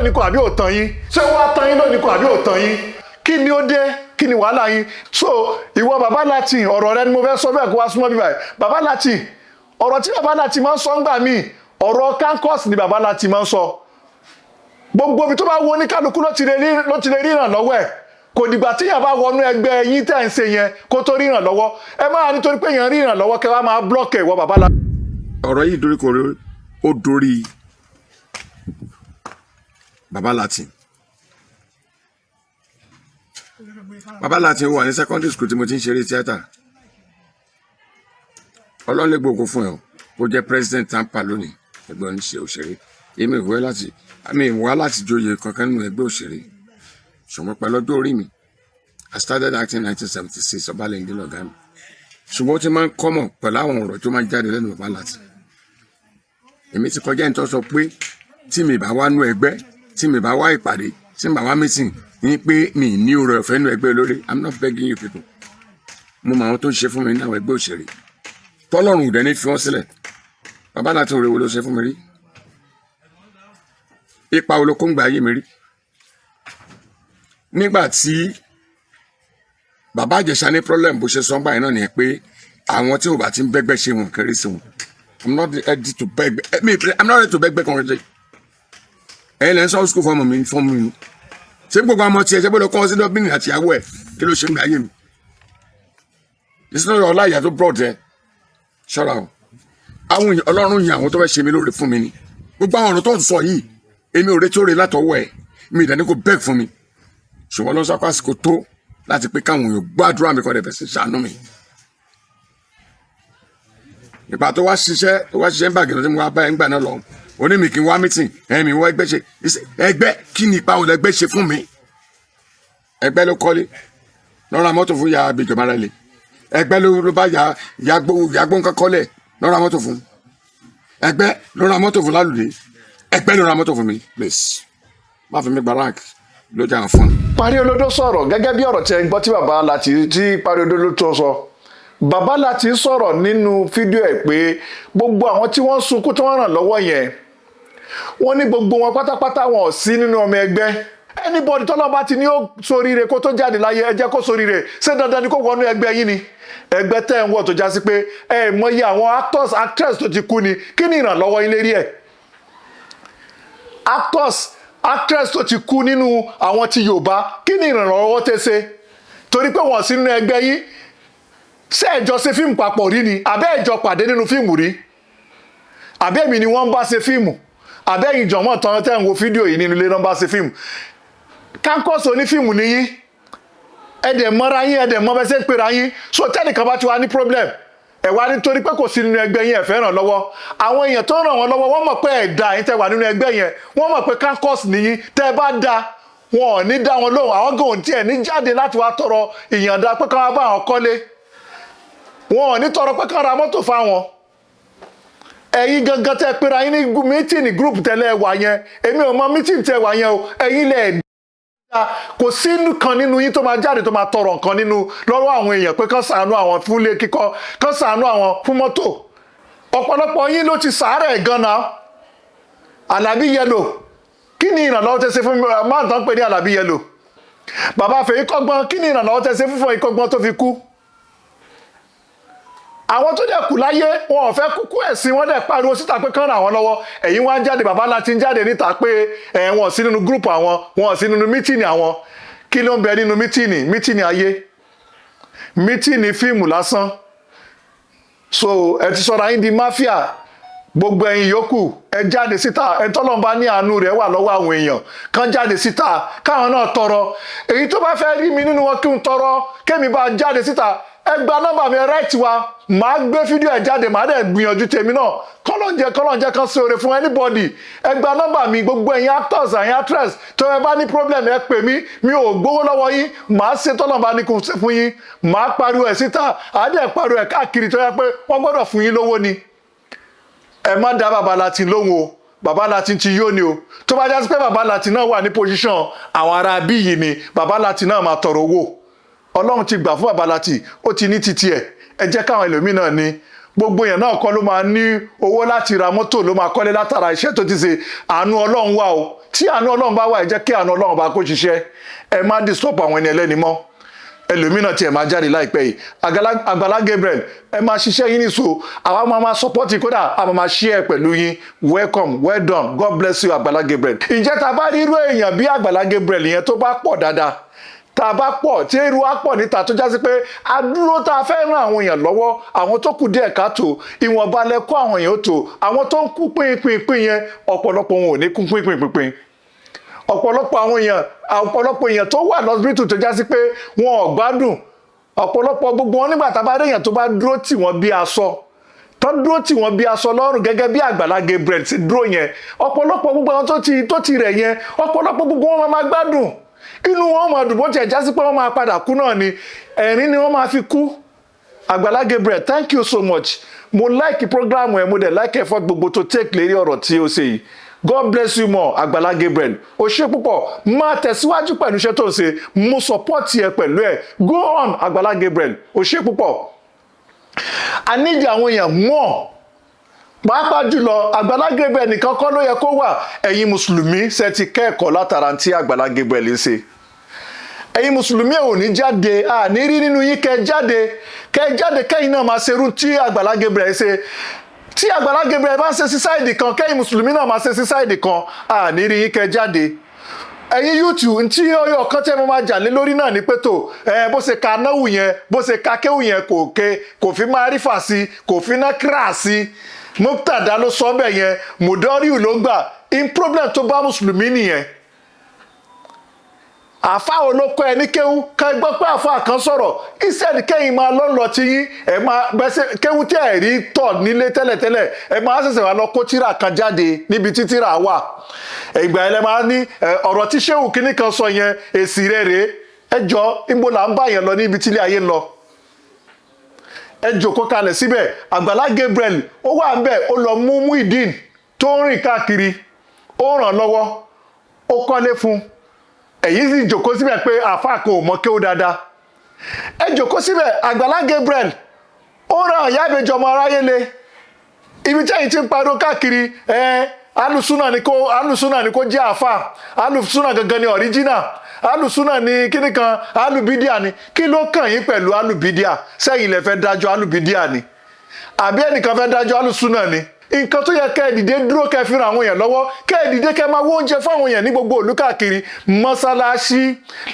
lónìí kò àbí ò tàn yín? Ṣé wàá tàn yín lónìí kò àbí ò tàn yín? Kí ni ó dé? Kí ni wàhálà yín? So ìwọ Bàbá Latin, ọ̀rọ̀ rẹ ni mo fẹ́ sọ bẹ́ẹ̀, kó wá súnmọ́ bíbáyìí. Bàbá Latin, ọ̀rọ̀ tí Bàbá Latin máa ń sọ ń gbà míì, ọ̀rọ̀ kankos ni Bàbá Latin máa ń sọ. Gbogbo ibi tó bá wo oníkálukú ló ti lè rí ìrànlọ́wọ́ ẹ̀. Kò dìgbà tíyàn bá wọnú ẹgbẹ́ yín tẹ̀ ń ṣe yẹn kó tó rí ìrànlọ́wọ́. Ẹ máa nítorí pé èèyàn rí ìrànlọ́wọ́, kẹ́ wá máa block ìwọ Bàbá Latin. Ọ̀rọ̀ yìí dorí kò ó dorí Bàbá Latin. Bàbá Latin wà ní secondary school tí mo ti ń ṣeré tíátà. Ọlọ́run lè gbogbo fún ẹ o, kó jẹ́ president TAMPAN lónìí, ẹgbẹ́ oníṣẹ́ òṣèré. Èmi ìwé láti àmì ìwá láti joyè kankan nínú ẹgbẹ́ òṣèré, ṣùgbọ́n pẹ̀lú ọjọ́ orí mi, I started acting in 1976, Ọbalẹ́ndé lọ̀gá mi. Ṣùgbọ́n ó ti máa ń kọ́mọ̀ pẹ̀lú àwọn ọ̀rọ̀ tó máa ń jáde lẹ́nu Bàbá Latin. Èmi ti kọjá ìtọ́ sọ pé tí mi bá wá nú ẹgbẹ́, tí mi bá wá ìpàdé, tí mi bá wá meeting, ní pé mi ní oore ọ̀fẹ́ nú ẹgbẹ́ olórí. I'm not begging you people. Mo mọ àwọn tó ń ṣe fún mi ní àwọn ẹgbẹ́ òṣèré, tọ́lọ́run ò dẹ̀ ní fi wọ́n sílẹ̀. Bàbá Latin, òre wo ló ṣe fún mi rí? Ipa wo ló kó ń gba ayé mi rí? Nígbà tí Bàbá Ìjẹ̀ṣà ní problem, bó ṣe sọ báyìí náà nìyẹn pé àwọn tí ò bá ti ń bẹ́gbẹ́ ṣe wọn kéré sí wọn. I'm not ready to beg me. I'm not ready to beg kan ṣe. Ẹ̀yin lẹ́yìn sọ school fọmọ mi fọmọ mi. Ṣé gbogbo àwọn ọmọ tiẹ̀ ṣe gbọ́dọ̀ kọ́ sí Dublin àtìyàwó ẹ̀? Kí ló ṣe ń gbé ayé mi? Ìsinmi ọlá ìyá tó brought ẹ ṣọ́ra o. Àwọn èèyàn, Ọlọ́run yan àwọn tó fẹ́ ṣe mí lóore fún mi ni. Gbogbo àwọn ọ̀rọ̀ tó ń sọ yìí, èmi ò retí òre látọwọ́ ẹ̀. Mi ìdání kò beg fún mi, ṣùgbọ́n lọ́sọ̀ àsìkò tó láti pé káwọn èèyàn gbàdúrà mi kọ́ dẹ̀ fẹ́ sí ṣàánú mi. Ìgbà tó wá ṣiṣẹ́ ń bàgẹ́ tí mo wá bá ẹ̀ ń gbà náà lọ, oní mi kì í wá meeting ẹ̀mí wọ́n ẹgbẹ́ ṣe ẹgbẹ́. Kí ni ipa òun ẹgbẹ́ ṣe fún mi? Ẹgbẹ́ ló kọ́lé lọ́ra mọ́tò fún ya abijọba rẹ̀ lè. Ẹgbẹ́ ló bá ya yàgbó nǹkan kọ́lẹ̀ lọ́ra mọ́tò fún. Ẹgbẹ́ ló ra mọ́tò fún lálùdé. Ẹgbẹ́ ló ra mọ́tò fún mi. Please, má fi mi gba rank ló jà ń fún. Parí Olódó sọ̀rọ̀ gẹ́gẹ́ bí ọ̀rọ̀ tí ẹ ń gbọ́ tí Bàbá Láti tí Parí Olódó tó sọ. Bàbá Láti sọ̀rọ̀ nínú fídíò ẹ̀ pé gbogbo àwọn tí wọ́n sunkún, tí wọ́n ràn lọ́wọ́ yẹn, wọ́n ní gbogbo wọn pátápátá, wọn ò sí nínú ọmọ ẹgbẹ́. Anybody tọ́lọ́ bá ti ní ó soríire kó tó jáde láyé, ẹ jẹ́ kó soríire. Ṣé dandan ni kó wọnú ẹgbẹ́ yín ni? Ẹgbẹ́ tẹ́ ń wọ̀ tó já sí pé ẹ mọyì àwọn actors, actress tó ti kú ni, kí ni ìrànlọ́wọ́ yín lérí ẹ̀? Actors, actress tó ti kú nínú àwọn ti Yorùbá, kí ni ìrànlọ́wọ́ tẹ́ ṣe? Torí pé wọ́n sí nínú ẹgbẹ́ yín, ṣé ẹjọ́ ṣe fíìmù papọ̀ rí ni? Àbẹ́ ẹjọ́ pàdé nínú fíìmù rí? Àbẹ́ èmi ni wọ́n ń bá ṣe fíìmù? Àbẹ́ ẹ̀yin jọ̀mọ́ tán tẹ́ ń wo fídíò yìí nínú ilé náà ń bá ṣe fíìmù? Kánkọ́sì onífíìmù nìyí. Ẹ̀dẹ̀ mọ́ra yín, ẹ̀dẹ̀ mọ́ bẹ́sẹ̀ ń pera yín. So tẹ́nìkan bá ti wá ní problem, ẹ̀ wá nítorí pé kò sí nínú ẹgbẹ́ yín, ẹ̀ fẹ́ ràn lọ́wọ́. Àwọn èèyàn tó ràn wọ́n lọ́wọ́, wọ́n mọ̀ pé ẹ̀dá yín tẹ́ wà nínú ẹgbẹ́ yẹn, wọ́n mọ̀ pé kánkọ́sì nìyí. Tẹ́ ẹ bá da, wọn ò ní dá wọn lóhùn. Àwọn gan ò tiẹ̀ ní jáde láti wá tọrọ ìyànda pé káwọn bá àwọn kọ́lé. Wọn ò ní tọrọ pé káwọn ra mọ́tò fáwọn. Ẹ̀yin gangan tẹ́ pera yín ní meeting, group tẹ́lẹ̀ wà yẹn, èmi ò mọ meeting tẹ́ wà yẹn o. Ẹ̀yin lẹ̀ dá, kò sí kan nínú yín tó máa jáde, tó máa tọrọ nǹkan nínú lọ́wọ́ àwọn èèyàn pé kán ṣàánú àwọn fún ilé kíkọ́, kán ṣàánú àwọn fún mọ́tò. Ọ̀pọ̀lọpọ̀ yín ló ti sàárẹ̀ gan-an. Àlàbí Yellow, kí ni ìrànlọ́wọ́ tẹ́ ṣe fún máa tán pé ní Àlàbí Yellow? Bàbá Fèyí Kọ́gbọ́n, kí ni ìrànlọ́wọ́ tẹ́ ṣe fún Fèyí Kọ́gbọ́n tó fi kú? Àwọn tó dẹ̀ kú láyé, wọn ò fẹ́ kúkú ẹ̀sìn, wọ́n dẹ̀ pariwo síta pé kán ràn wọ́n lọ́wọ́. Ẹ̀yin wá ń jáde, Bàbá Láti ń jáde níta pé ẹ̀ wọ́n sí nínú group àwọn, wọ́n sí nínú meeting àwọn. Kí ló ń bẹ nínú meeting? Meeting ayé, meeting fíìmù lásán. So ẹ ti sọ̀rọ̀ ayín di mafia. Gbogbo ẹ̀yin yòókù, ẹ jáde síta. Ẹ tọ́lọ́run bá ní àánú rẹ̀ wà lọ́wọ́ àwọn èèyàn kán jáde síta, káwọn náà tọrọ. Èyí tó bá fẹ́ rí mi nínú wọn, kí n tọrọ, kémi bá jáde síta, ẹ gba nọ́mbà mi, ẹ write wa, màá gbé fídíò ẹ jáde, màá dẹ̀ gbìyànjú tèmi náà. Kọ́lọ́njẹ kan sí oore fún anybody. Ẹ gba nọ́mbà mi. Gbogbo ẹ̀yin actors, ẹ̀yin actress tó ẹ bá ní problem, ẹ pè mí. Mi ò gbowó lọ́wọ́ yín. Màá ṣe tọ́lọ̀ bá ní kò ṣe fún yín, màá pariwo ẹ̀ síta, àá dẹ̀ pariwo ẹ̀ káàkiri tó yẹ pé wọ́n gbọ́dọ̀ fún yín lówó ni. Ẹ má dá Bàbá Latin lóhùn o. Bàbá Latin ti yó ni o. Tó bá jásí pé Bàbá Latin náà wà ní position àwọn ará bí yìí ni, Bàbá Latin náà máa tọrọ owó. Ọlọ́run ti gbà fún Bàbá Latin, ó ti ní titi ẹ̀. Ẹ jẹ́ káwọn ẹlòmíì náà ní. Gbogbo èèyàn náà kọ́ ló máa ní owó láti ra mọ́tò, ló máa kọ́lé látara iṣẹ́ tó ti ṣe. Àánú Ọlọ́run wà o. Tí àánú Ọlọ́run bá wà, ẹ jẹ́ kí àánú Ọlọ́run bá kó ṣiṣẹ́. Ẹ má disturb àwọn ẹni ẹlẹ́ni mọ́. Ẹlòmíràn tiẹ̀ máa jáde láìpẹ́ yìí. Àgbàlá Gabriel, ẹ máa ṣiṣẹ́ yín nìṣó. Àwa máa máa support, kódà a máa máa share pẹ̀lú yín. Welcome, well done, God bless you, Àgbàlá Gabriel. Ǹjẹ́ ta bá rí irú èèyàn bí Àgbàlá Gabriel yẹn tó bá pọ̀ dáadáa, tá a bá pọ̀, tí irú á pọ̀ níta, tó jásí pé adúró tá a fẹ́ ràn àwọn èèyàn lọ́wọ́, àwọn tó kù díẹ̀ káàtó, ìwọ̀nba lẹ́kọ́ àwọn èèyàn ó tó. Àwọn tó ń kú pínpín yẹn, ọ̀pọ̀lọpọ̀ wọn ò ní kú pínpín. Ọ̀pọ̀lọpọ̀ àwọn èèyàn, ọ̀pọ̀lọpọ̀ èèyàn tó wà lọ́sibítù tó jásí pé wọn ò gbádùn, ọ̀pọ̀lọpọ̀ gbogbo wọn, nígbà tá a bá rí èèyàn tó bá dúró tì wọ́n bí aṣọ, tó dúró tì wọ́n bí aṣọ lọ́rùn, gẹ́gẹ́ bí Àgbàlá Gabriel ti dúró yẹn, ọ̀pọ̀lọpọ̀ gbogbo àwọn tó ti rẹ̀ yẹn, ọ̀pọ̀lọpọ̀ gbogbo wọn máa gbádùn, inú wọn máa dùn. Bó tiẹ̀ jásí pé wọ́n máa padà kú náà ni, ẹ̀rín ni wọ́n máa fi kú. Àgbàlá Gabriel, thank you so much. Mo like program ẹ, mo dẹ̀ like effort gbogbo tó take lérí ọ̀rọ̀ tí ó ṣe yìí. God bless you more, Àgbàlá Gabriel. O ṣe púpọ̀. Máa tẹ̀síwájú pẹ̀lú iṣẹ́ tó ń ṣe. Mo support ẹ pẹ̀lú ẹ. Go on, Àgbàlá Gabriel. O ṣe púpọ̀. A nídìí àwọn èèyàn mọ̀, pàápàá jùlọ Àgbàlá Gabriel nìkan kọ́ ló yẹ kó wà. Ẹ̀yin mùsùlùmí, ṣe ti kẹ́ẹ̀kọ́ látara tí Àgbàlá Gabriel ń ṣe? Ẹ̀yin mùsùlùmí ò ní jáde, àní rí nínú yín kẹ́ jáde, kẹ́ jáde, kẹ́yìn náà máa ṣerú tí Àgbàlá Gabriel ṣe. Tí Àgbàlá Gabriel bá ń ṣe sí side kan, kẹ́yìn mùsùlùmí náà máa ṣe sí side kan. Àní rí yín kẹ́ jáde. Ẹ̀yin YouTube ntí ọyọ kan tẹ́ mo máa jà lé lórí náà ní pé tó ẹ bó ṣe ka náwó yẹn, bó ṣe ka kéwù yẹn, kò ké, kò fi máa rí fà sí, kò fi ná kíra sí. Mubtada ló sọ bẹ́ẹ̀ yẹn, mudariu ló gbà. In problem tó bá mùsùlùmí nìyẹn. Àfa olóko ẹ ní kéwú, ká gbọ́ pé àfa kan sọ̀rọ̀, instead kẹ́yìn máa lọ́ lọ tí yín, ẹ máa bẹ́sẹ̀ kéwú tẹ́ ẹ̀ rí tọ̀ nílé tẹ́lẹ̀tẹ́lẹ̀, ẹ máa ṣẹ̀ṣẹ̀ wá lọ kó tíra kan jáde níbi tí tíra wà. Ìgbà yẹn lẹ máa ní ọ̀rọ̀ tí ṣéwù kínní kan sọ yẹn, èsì rẹ̀ rèé. Ẹ jọ, níbo là ń bá yẹn lọ níbi tílé ayé ń lọ? Ẹ jòkó kalẹ̀ síbẹ̀. Àgbàlá Gabriel, ó wà ń bẹ̀, ó lọ mú Muideen tó ń rìn káàkiri, ó ràn lọ́wọ́, ó kọ́lé fún un. Èyí sì jòkó síbẹ̀ pé àáfàá kan ò mọ kéwú dáadáa. Ẹ jòkó síbẹ̀. Àgbàlá Gabriel, ó ràn ìyá ìbejì ọmọ aráyé le. Ibi tí ẹ̀yin ti ń pariwo káàkiri, ẹ alùsùnà ni kó, alùsùnà ni kó jẹ́ àáfà, alùsùnà gangan ni original, alùsùnà ni kíní kan, alùbídíà ni. Kí ló kàn yín pẹ̀lú alùbídíà? Sẹ́yìn lẹ fẹ́ dájọ́ alùbídíà ni, àbí ẹnìkan fẹ́ dájọ́ alùsùnà ni? Nǹkan tó yẹ kẹ́ ẹ dìde dúró, kẹ́ ẹ fi ran àwọn èèyàn lọ́wọ́, kẹ́ ẹ dìde, kẹ́ ẹ máa wó oúnjẹ fún àwọn èèyàn ní gbogbo ìlú káàkiri. Mọ́sálásí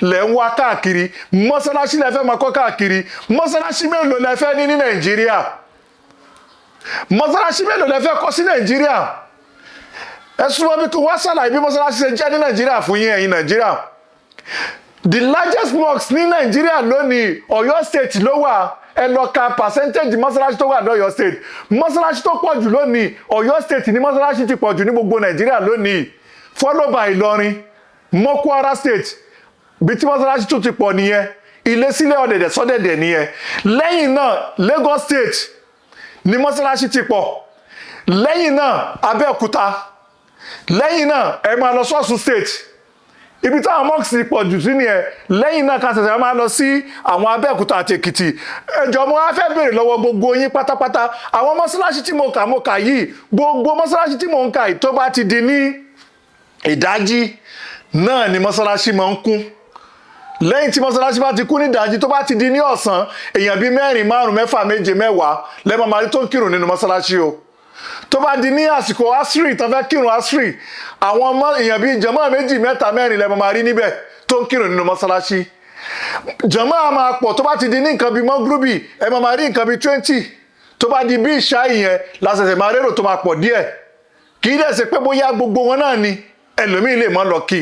lẹ̀ ń wá káàkiri, mọ́sálásí lẹ fẹ́ máa kọ́ káàkiri. Mọ́sálásí mélòó lẹ fẹ́ ní ní Nàìjíríà? Mọ́sálásí mélòó lẹ fẹ́ kọ́ sí Nàìjíríà? Ẹ súnmọ́ bí kí wọ́n ṣàlàyé bí mọ́sálásí ṣe jẹ́ ní Nàìjíríà fún yín. Ẹ̀yin Nàìjíríà, the largest mosque ní Nàìjíríà lónìí, Ọ̀yọ́ State ló wà. Ẹ lọ ka percentage mọ́sálásí tó wà ní Ọ̀yọ́ State. Mọ́sálásí tó pọ̀ jù lónìí, Ọ̀yọ́ State ní mọ́sálásí ti pọ̀ jù ní gbogbo Nàìjíríà lónìí, followed by Ìlọrin mọ́ Kwara State. Bí tí mọ́sálásí tó ti pọ̀ nìyẹn, ilé sílẹ̀, ọ̀dẹ̀dẹ̀ sọ́dẹ̀dẹ̀ nìyẹn. Lẹ́yìn náà, Lagos State ní mọ́sálásí ti pọ̀. Lẹ́yìn náà, Abẹ́òkúta. Lẹ́yìn náà, ẹ máa lọ sọ́ọ̀sùn State, ibi táwọn mosque pọ̀ jù sí nìyẹn. Lẹ́yìn náà, ká ṣẹ̀ṣẹ̀ máa lọ sí àwọn Abẹ́òkúta àti Èkìtì. Ẹjọ́, mo wá fẹ́ béèrè lọ́wọ́ gbogbo yín pátápátá. Àwọn mọ́ṣáláṣí tí mo kà yìí, gbogbo mọ́ṣáláṣí tí mo ń kà yìí, tó bá ti di ní ìdájí náà ni mọ́ṣáláṣí máa ń kún. Lẹ́yìn tí mọ́ṣáláṣí bá ti kún ní ìdájí, tó bá ti di ní ọ̀sán, èèyàn bíi mẹ́rin, márùn, mẹ́fà, méje, 10 lẹ́mọ̀ máa rí tó ń kírun nínú mọ́ṣáláṣí o. Tó bá di ní àsìkò asiri, tó fẹ́ kírun asiri, àwọn ọmọ èèyàn bíi jàmáà méjì, mẹ́ta, mẹ́rin lẹ́mọ̀ máa rí níbẹ̀ tó ń kírun nínú mọ́ṣáláṣí. Jàmáà máa pọ̀. Tó bá ti di ní nǹkan bíi mọ́gúrúbì, ẹ máa máa rí nǹkan bíi 20. Tó bá di bí ìṣá yẹn lásẹ̀sẹ̀ máa rérò tó máa pọ̀ díẹ̀. Kì í dẹ̀ ṣe pé bóyá gbogbo wọn náà ni, ẹlòmíì lè má lọ kí.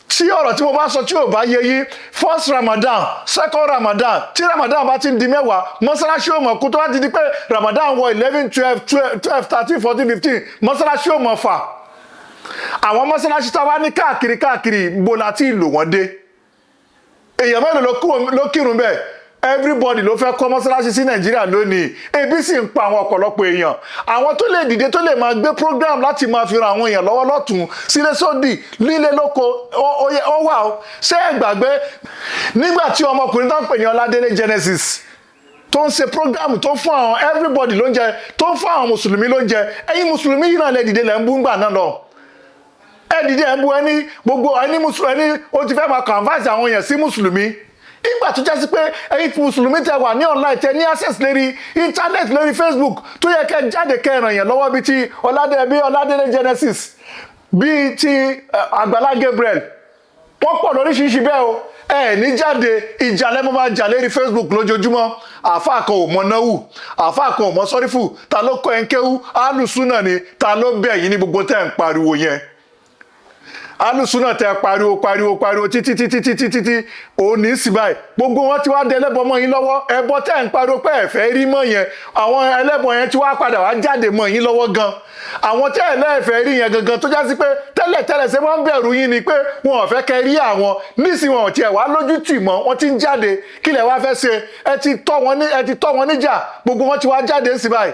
Tí ọ̀rọ̀ tí mo bá sọ tí ò bá yé yín, first Ramadan, second Ramadan, tí Ramadan bá ti ń di 10, mọ́sálásí ò mọ̀ kú. Tó bá ti di pé Ramadan wọ 11, 12, 12, 13, 14, 15, mọ́sálásí ò mọ̀ fà. Àwọn mọ́sálásí tá a wá ní káàkiri káàkiri, bó la ti lò wọ́n dé? Èèyàn mélòó ló kírun bẹ́ẹ̀? Everybody ló fẹ́ kọ́ mọ́sálásí sí Nàìjíríà lónìí. Ebi sì ń pa àwọn ọ̀pọ̀lọpọ̀ èèyàn. Àwọn tó lè dìde, tó lè máa gbé program láti máa fi ran àwọn èèyàn lọ́wọ́ lọ́tún sílé, sódì, líle lóko, ó wà ó. Ṣé ẹ gbàgbé nígbà tí ọmọkùnrin tó ń pè ní Ọládélé Genesis tó ń ṣe program, tó ń fún àwọn everybody lóúnjẹ, tó ń fún àwọn mùsùlùmí lóúnjẹ? Ẹ̀yin mùsùlùmí yìí náà lè dìde, lẹ́ ń bú ńgbà náà lọ. Ẹ dìde, ẹ ń bu ẹni gbogbo ẹni mùsùlùmí, ẹni ó ti fẹ́ máa convert àwọn èèyàn sí mùsùlùmí, nígbà tó jásí pé ẹ̀yin mùsùlùmí tẹ wà ní online, tẹ ní access lérí internet, lórí Facebook, tó yẹ kẹ́ jáde, kẹ́ ràn yẹn lọ́wọ́, bíi ti Ọládé, bíi Ọládélé Genesis, bíi ti Àgbàlá Gabriel, wọ́n pọ̀ lóríṣiríṣi bẹ́ẹ̀ o. Ẹ ní jáde, ìjà lẹ́mọ́ máa jà lérí Facebook lójoojúmọ́. Àáfàá kan ò mọ náwù, àáfàá kan ò mọ sọ́rífù. Ta ló kọ́ ẹ̀ ń kéwú? Alùsùnà ni. Ta ló bẹ̀ yín ní gbogbo tẹ́ ń pariwo yẹn? Alùsùnà tẹ pariwo, pariwo, pariwo títí títí títí títí, òun ní sí báyìí, gbogbo wọn ti wá dé ẹlẹ́bọ mọ́ yín lọ́wọ́. Ẹbọ tẹ́ ń pariwo pé ẹ̀fẹ́ rí mọ́ yẹn, àwọn ẹlẹ́bọ yẹn ti wá padà wá jáde mọ́ yín lọ́wọ́ gan. Àwọn tẹ́ ẹ̀ lẹ́ẹ̀fẹ́ rí yẹn gangan, tó já sí pé tẹ́lẹ̀ tẹ́lẹ̀ ṣé wọ́n ń bẹ̀rù yín ni pé wọn ò fẹ́ kẹ́ rí àwọn, nísìnyí wọn ò tiẹ̀ wá lójú tì mọ́, wọ́n ti ń jáde. Kí lẹ̀ wá fẹ́ ṣe? Ẹ ti tọ́ wọn níjà, gbogbo wọn ti wá jáde sí báyìí.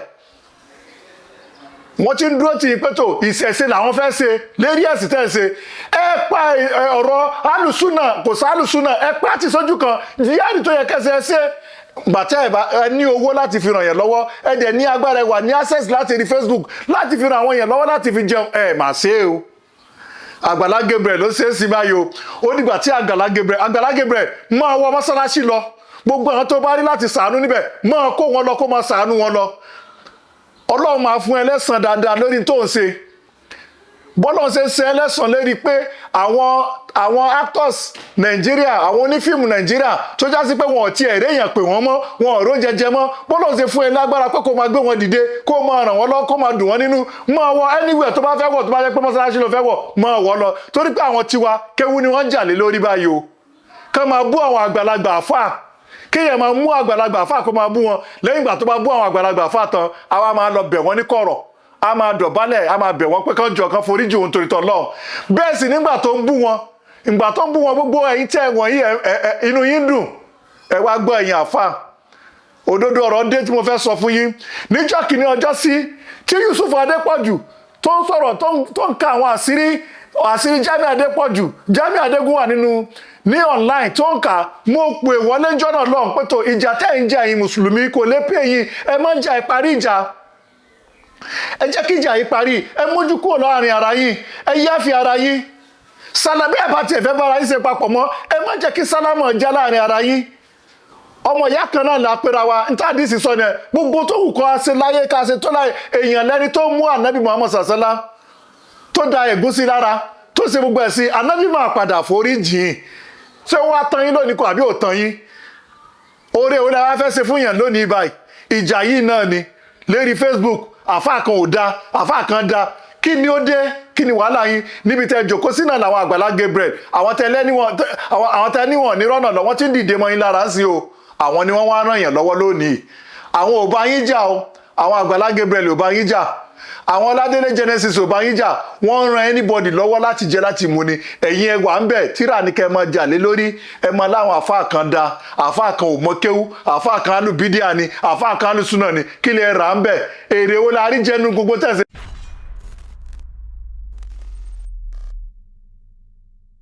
Wọ́n ti ń dúró tì í pé tó ìṣẹ̀ṣe làwọn fẹ́ ṣe lérí ẹ̀sìn tẹ́ ẹ ṣe. Ẹ pa ọ̀rọ̀ alùsùnà, kò sí alùsùnà, ẹ pa ti sójú kan. Yíyáàdì tó yẹ kẹsẹ̀ ẹ ṣe gbàtẹ́ ẹ bá ẹ ní owó láti fi ràn yẹn lọ́wọ́, ẹ dẹ̀ ní agbára, ẹ wà ní access láti rí Facebook láti fi ràn àwọn yẹn lọ́wọ́, láti fi jẹun, ẹ mà ṣe é o. Àgbàlá Gabriel ló ṣe é sí báyìí o. Ó dìgbà tí Àgbàlá Gabriel, Àgbàlá Gabriel máa wọ mọ́sálásí lọ, gbogbo àwọn tó bá rí láti ṣàánú níbẹ̀, máa kó wọn lọ, kó máa ṣàánú wọn lọ. Ọlọ́run máa fún ẹ lẹ́san dáadáa lórí tó ń ṣe. Bọ́lọ́run ṣe ń ṣe ẹlẹ́san lérí pé àwọn actors Nàìjíríà, àwọn onífíìmù Nàìjíríà tó já sí pé wọn ò tiẹ̀ réèyàn pè wọ́n mọ́, wọn ò róúnjẹ jẹ mọ́, bọ́lọ́run ṣe fún ẹ lágbára pé kó máa gbé wọn dìde, kó máa ràn wọ́n lọ́wọ́, kó máa dùn wọ́n nínú, máa wọ anywhere tó bá fẹ́ wọ̀. Tó bá jẹ́ pé mọ́sálásí ló fẹ́ wọ̀, máa wọ̀ lọ, torí pé àwọn tiwa, kéwú ni wọ́n ń jà lé lórí báyìí o. Ká máa bú àwọn àgbàlagbà àfáà, kéèyàn máa mú àgbàlagbà àfáà, kó máa bú wọn. Lẹ́yìn ìgbà tó bá bú àwọn àgbàlagbà àfáà tán, àwa máa lọ bẹ̀ wọ́n ní kọ̀rọ̀, a máa dọ̀bálẹ̀, a máa bẹ̀ wọ́n pé kán jọ, kán foríjì òun torí tọ́lọ́. Bẹ́ẹ̀ sì nígbà tó ń bú wọn, ìgbà tó ń bú wọn, gbogbo ẹ̀yin tẹ́ wọ̀nyí, inú yín dùn. Ẹ wá gbọ́, ẹ̀yin àfáà, òdodo ọ̀rọ̀ dé tí mo fẹ́ sọ fún yín. Níjọ́ kìíní ọjọ́ sí tí Yusuf Adépọ̀jù tó ń sọ̀rọ̀, tó ń ka àwọn àṣírí Jamiu Adépọ̀jù, Jamiu Adégúnwà nínú ní online tó ń kà, mo pè wọlé jọ́nà lọ́hùn pé tó ìjà tẹ́ ń jà yín mùsùlùmí kò lè pè yín. Ẹ má jà, ẹ parí ìjà, ẹ jẹ́ kí ìjà yìí parí. Ẹ mójú kúrò láàrin ara yín, ẹ yáfi ara yín. Sálábẹ́ ẹ̀ bá tiẹ̀ fẹ́ bára yín ṣe papọ̀ mọ́, ẹ má jẹ́ kí sálámọ̀ já láàrin ara yín. Ọmọ ìyá kan náà la pera wa. Níta àdìsí sọ ni gbogbo tó wù kọ́ ṣe láyé, ká ṣe tó láyé, èèyàn lẹ́ni tó mú ànábì Muhammad sàṣálá tó da ẹ̀gúsí lára, tó ṣe gbogbo ẹ̀ sí ànábì, máa padà forí jìn. Ṣé ó wá tán yín lónìí kò, àbí ò tán yín? Oore òun la wá fẹ́ ṣe fún yàn lónìí báyìí? Ìjà yìí náà ni lérí Facebook. Àfáà kan ò da, àfáà kan da. Kí ni ó dé? Kí ni wàhálà yín níbi tẹ jòkó sí náà? Làwọn Àgbàlá Gabriel, àwọn tẹ níwọ̀n ní rọ́nà lọ, wọ́n ti ń dìde mọ́ yín lára sí o. Àwọn ni wọ́n wá ràn yàn lọ́wọ́ lónìí. Àwọn ò bá yín jà o. Àwọn Àgbàlá Gabriel ò bá yín jà, àwọn Ọládélé Genesis ò bá yín jà. Wọ́n ń ran anybody lọ́wọ́ láti jẹ, láti mu ni. Ẹ̀yin ẹ wà ń bẹ̀, tíra ní kẹ́ ẹ máa jà lé lórí. Ẹ máa láwọn àfáà kan da, àfáà kan ò mọ kéwú, àfáà kan alùbídíà ni, àfáà kan alùsùnà ni. Kí lè rà ń bẹ̀? Èrè wo la rí jẹnu gbogbo tẹ̀sí?